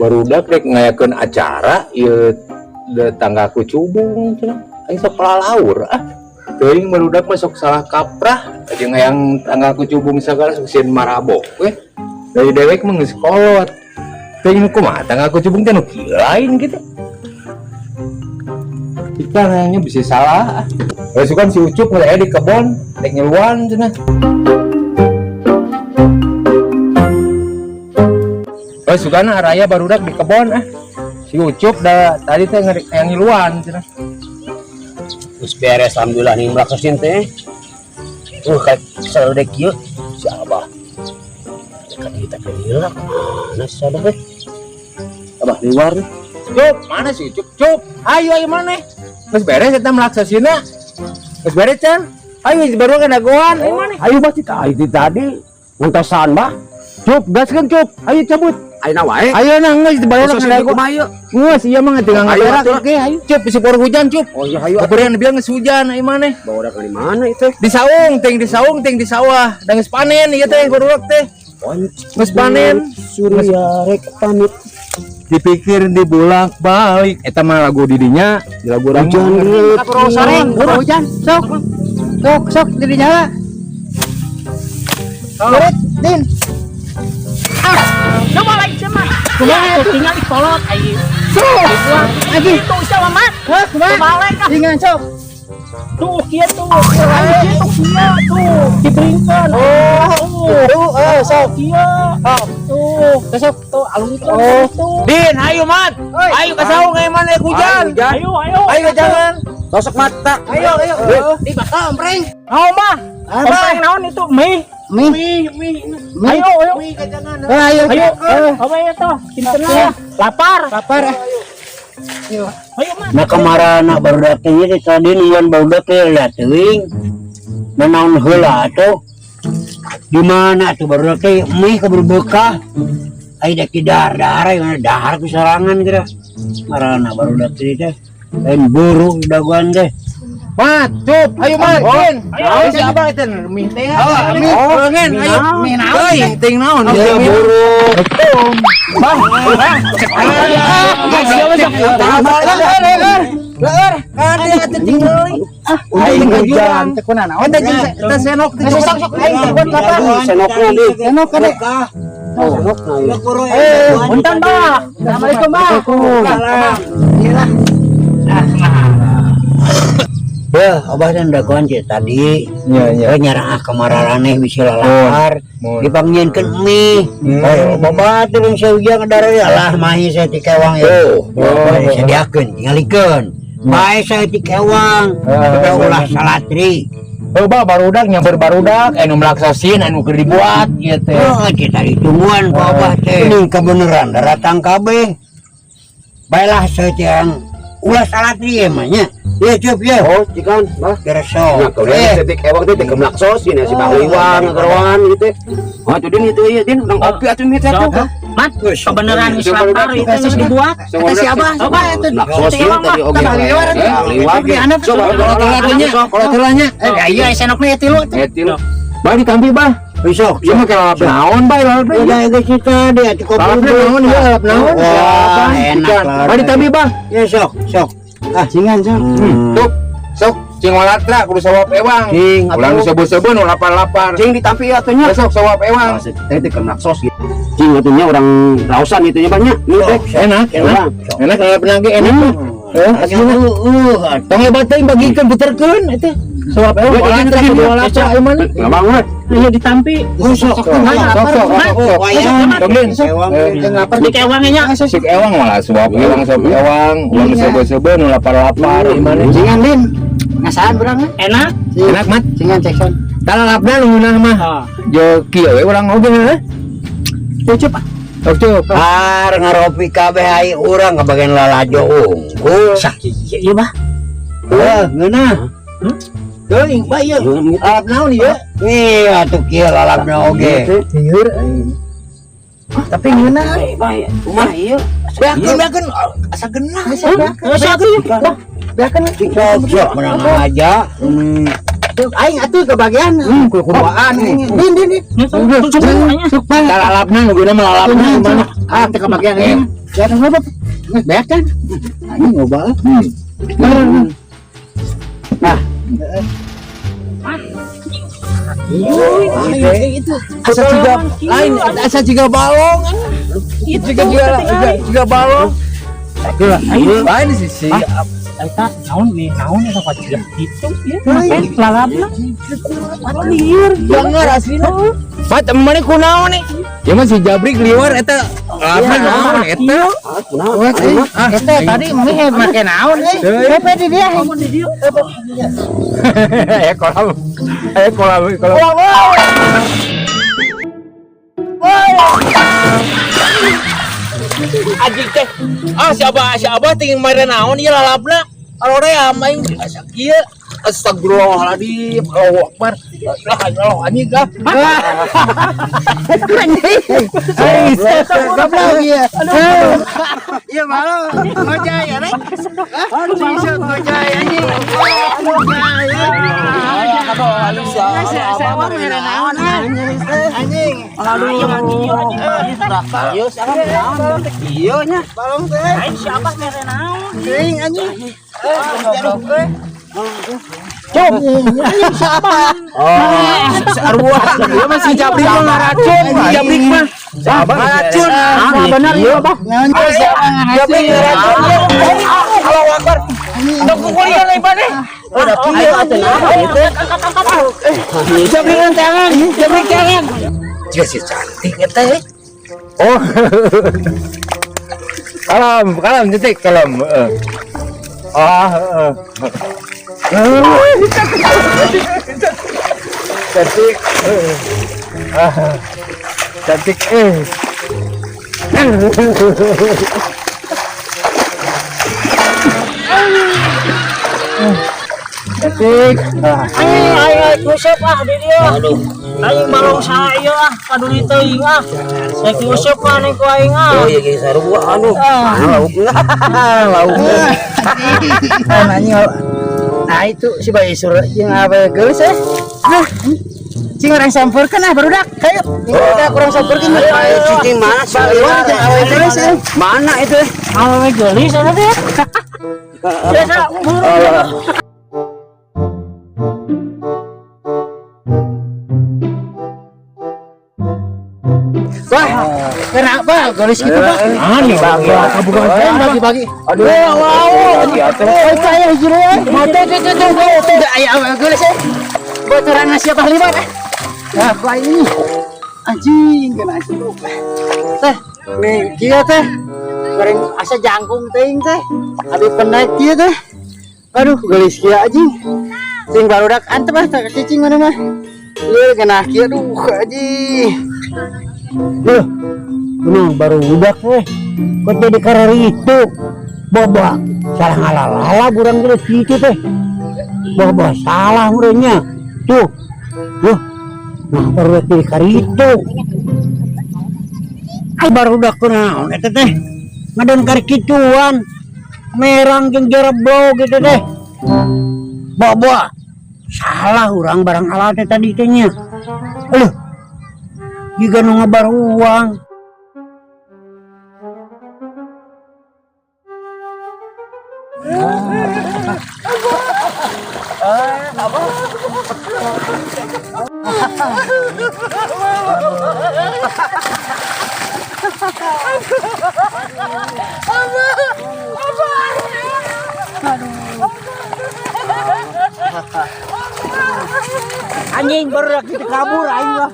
Barudak rek ngayakeun acara ieu tangga kucubung cenah. Aing sok lalaur ah. Teuing barudak mah sok salah kaprah jeung hayang tangga kucubung sagala sok sieun marabok we. Dari dewek mah geus kolot. Teuing kumaha tangga kucubung teh nu kieu lain gitu. Kita hayangnya bisa salah ah. Sukan si Ucup aya di kebon rek ngiluan cenah. Oh, sugana araya barudak di kebon ah. Si Ucup da tadi teh hayang ngiluan cenah. Terus beres alhamdulillah nih melaksosin teh. Kayak selalu dek kieu si Abah. Kan kita ke heula mana si Abah teh? Abah di luar nih. Cup, mana si Ucup? Cup, ayo ayo mana? Geus beres eta melaksosina. Geus beres can? Ayo baru kan dagoan, ayo mana? Ayo bah tadi tadi ngentosan bah. Cup, gaskeun Cup. Ayo cabut. Ayo na wae. Ayo nah geus dibayar Khusus kan dago. kumaha ieu? Geus ieu mah tinggal Ayo, ngaberak. atuh. Oke, ayo. Cup, bisi bor hujan, Cup. Oh iya ayo. Kemudian bilang geus hujan, ayo mana? Bawa dari mana itu? Di saung, ting di saung, ting di sawah. Da geus panen ieu teh barudak teh. Geus panen. Surya rek pamit. Dipikir dibulak balik. Eta mah lagu didinya, di lagu urang mah. Hujan Sore, hujan, sok, sok, sok, jadi nyala. Surit, Din. Coba lagi cuma. Kumaha Tuh tinggal di kolot ayo. Sok, lagi. Itu sama mat. Hah, kumaha? Balik ah. Ringan sok. Tuh kieu tuh. Ayo kieu tuh kieu tuh. Dibringkeun. Oh, tuh, eh, sok. Kieu. Oh, Tuh. sok. Tuh alungkeun Oh. tuh. Din, ayo mat. Ayo ke saung ayo mana hujan. Ayo ayo. Ayo jangan. Sosok mata. Ayo, ayo. Di bakal ompreng. Naon mah? Ah, Ompreng naon itu mie. Mie. Mie. Ayo ayo. Eh, ayo. Ayo. Eh, Apa ya tuh? Kinten lah. Lapar. lapar eh. Ayo. Ayo mat. Nah kamarana barudak teh ieu tadi nungguan barudak teh lihat teuing. Nanaon heula atuh. Di mana atuh barudak teh mie keburu beukah. Ai dek dahar-dahar aya dahar ku sorangan geura. Marana barudak teh teh. Lain buru dagoan teh. Mat, Cup, ayo mat, Din. Ayo, Ayo si Abah itu mie teh. Oh, mie. Pengen, ayo. Mie naon? Euy, ting naon? Ieu buru. Bah, bah. Leur, Kan atuh tinggal. Aing hujan. teh kuna naon? Eta jeung eta senok teh. Sok sok aing teh buat lapar. Senokna di. Senok kade. Oh, senokna ieu. Eh, Punten bah. Assalamualaikum, Bah. Iyalah. Ya, abah dan dagoan cek tadi. Iya, iya. Eh nyarah kamararaneh bisi lalapar. Mun. Dipanggieunkeun mie. Hmm. Oh, babatur jeung saujang darah lah mahi saya ti kewang ya. Oh. Oh, sediakeun tingalikeun. Bae saya ti kewang. Ah, Ulah salatri. Oh, bah barudak nyamper barudak anu melaksosin anu keur dibuat ieu teh. Oh, kita ditungguan ku abah teh. Ini kebenaran datang kabeh. Baiklah saya yang ulah salatri emang nya. Ya cup ya. Oh, cikan, bah. Gereso. Nah, kalau Eh, dia titik ewang teh teh melaksosin ya si Bang Oh, Liwang ngageroan gitu. Oh, itu din itu iya din, urang kopi atuh nih teh tuh. Mat, kebenaran Islam baru itu geus dibuat. Eta si Abah, coba eta. Melaksosin tadi oge. Bang Liwang atuh. Bang Liwang. Di handap. Sok, kalau telurnya, kalau telurnya. Eh, iya senokna ya tilu. Eh, tilu. Bah ditampi bah. Besok. Ieu mah lalap naon bah lalap Udah geus kita deh atuh kopi. Lalap naon ieu lalap naon? Wah, enak lah. Bah ditampi bah. Ya sok, sok. Ah, cingan sok. Tuh, sok cing walatra kudu sawap ewang. Cing, Ulah nu sebut-sebut nu lapar-lapar. Cing ditampi atuh nya. Besok sawap ewang. Teh teh melaksos gitu. Cing atuh nya urang rausan itu nya banyak. Nih teh. Enak, enak. Enak lalap lagi enak. Eh, aslinya. Tong hebat teh bagikeun puterkeun eta. Sawap ewang walatra kudu walatra ayo mana? Enggak banget. Ayo ditampi. Sok, Sok sok sok sok. Tong Din. Lapar. Di kewangnya. Sik ewang malah suap ewang suap ewang, ulah nu sebut-sebut nu lapar-lapar ieu mana? Cingan, Din. Ngasaan urang eh. Enak. Enak mat. Cingan Jackson. Talalapna nu ngeunah mah. Jo kieu we urang oge heuh. Cucup. Sok cup. Har ngaropi kabeh ai urang kabagian lalajo unggul. Sakieu ieu bah. Wah, ngeunah. Teuing, bah ieu. Lalap naon ieu? Ih, atuh kieu lalapna oge. Lieur. Tapi ngeunah. Bae, kumaha ieu? Beakeun beakeun asa genah. Beakeun. Beakeun. Sok, sok menang aja. Aing atuh kebagian. Kuduaan aing. Din, din, din. Sok Talalapna nu geuna mah lalapna mana? Ah, teu kebagian aing. Jangan loba. Geus beak kan? Anjing loba. Nah, itu Asa jiga lain, asa jiga balong. Jiga jiga jiga balong. Lain sih si. Eta naon nih, naon eta kok gitu ya. Make lalabna. Lieur. Dengar aslina. Pat emane kunaon nih? Ya mah si Jabrik lieur eta. Apa naon eta? Eta tadi mie make naon euy? Pepe di dia. Eh kolam. Eh kolam kolam. Anjing teh. Ah si Abah tinggal mere naon ieu lalabna. Aroream aing asa kieu. Astagfirullahaladzim, Allahu Akbar. La ilaha illallah anjing ah. Anjing. Goblok ieu. Ieu malu ngojay ya, Rek. Aduh, bisa ngojay anjing. Ngojay. Saya mere naon anjing. Aduh, ieu siapa naon? Ieu nya. Balong teh. Aing si Abah mere naon? Teuing anjing. Goblok euy. Cok, anjing siapa? Oh, sarua. Ieu mah si Jabrik mah ngaracun, si Jabrik mah. Ngaracun. Ah, benar ieu, Bah. Jabrik ngaracun. Allahu Akbar. Tong kukulian lain maneh. Udah kieu atuh naon ieu teh? Jabrik tangan, jabrik tangan. Jika si cantik eta eh. Oh. Kalem, kalem cantik, kalem. Ah, heeh. Cantik. Ah. Cantik eh. Cantik. Aing aing kusep ah di dieu. Aduh. Aing balong saha ieu ah, paduli teuing ah. Rek diuseup ah nih ku aing ah. Oh iya ge sarua aduh. Laukna. Laukna. Nanya. Nah itu si bayi suruh jeung awe geulis eh. Nah, cing orang sampeurkeun ah barudak. Hayu. Barudak urang sampeurkeun. Ayo cicing mana sih? Jeung awe geulis eh. Mana itu? Awewe geulis eta teh. Biasa buru. Wah, kenapa geulis gitu, Pak? Aneh, Bagi-bagi. Aduh, wow. Oh, saya hiji deui. Tuh tuh tuh tuh tuh aya awe geulis eh. Bocoran siapa liwat eh. Nah, ku aing ini. Anjing, kena anjing. Teh, nih kieu teh. Goreng asa jangkung teuing teh. Abi penaik kieu teh. Aduh, geulis kieu anjing. Cing barudak antep ah teh cicing mana mah. Lieur kena kieu aduh anjing. Loh, ini baru budak weh. Kok jadi karar itu? Boba, salah ngalalala burang geus kitu teh. Boba salah urangnya. Tuh. Loh. Nah, baru jadi karitu. Ai barudak kunaon eta teh? Ngadon karikituan. Merang jeung jereblo gitu teh. Boba. Salah urang barang alat teh tadi teh nya. Aduh. Jiga nu ngabar uang. Anjing baru kita kabur aing lah.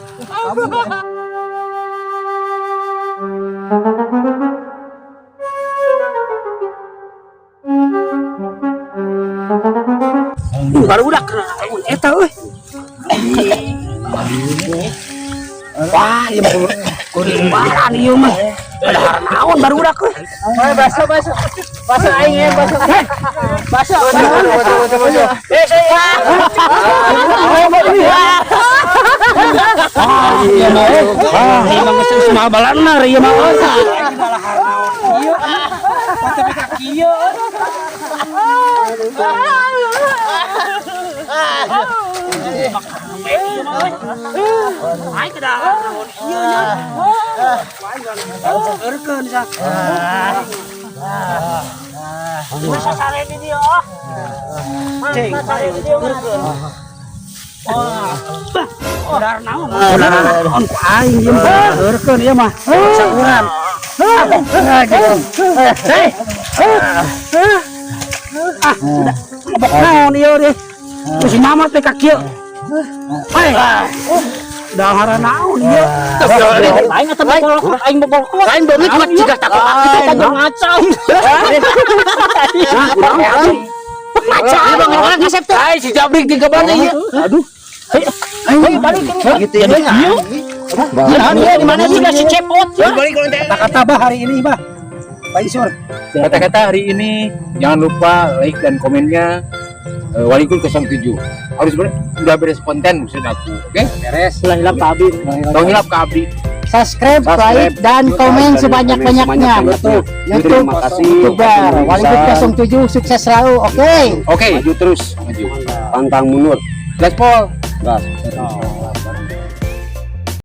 Baru udah kena eta euy. Wah, ieu mah kudu umbaran ieu mah. Padahal naon baru udah euy. Baso baso. Baso aing ya baso. Baso. Baso baso. Eh saya. Iya mah. Ah, ieu mah geus mah balanar ieu mah. Ieu ah. Tapi ka kieu. Aing kedahar naon ieu nya. Eurkeun sa. Masa sare di dieu ah. Cing, Masa sare di dieu mah. Udar naon? Udar naon ku aing ieu mah. Eurkeun ieu mah. Sakuran. Hei. Ah, mabok naon ieu deh. Terus si Mamat teh ka kieu. Hei. Dahara naon ieu? Aing atuh bobolokot, aing bobolokot. Lain beungeut mah jiga takut Kita kagak ngaca. Nah, kunaon? Ngaca. Bang, ngasep teh. Ai si Jabrik di mana ieu? Aduh. Hei, balik ini. Gitu ya. Ya, dia di mana sih si cepot ya? Kata-kata bah hari ini, bah. Pak Isur. Kata-kata hari ini jangan lupa like dan komennya, Walikul 07 harus udah beres konten maksud aku, oke? Beres. Ulah hilap ka abdi. Tong hilap ka abdi. Subscribe, like, dan komen sebanyak-banyaknya. Betul. YouTube, Terima kasih. YouTuber Walikul 07 sukses selalu. Oke. Oke. Maju terus. Maju. Pantang mundur. Gaspol. Gas. Oh.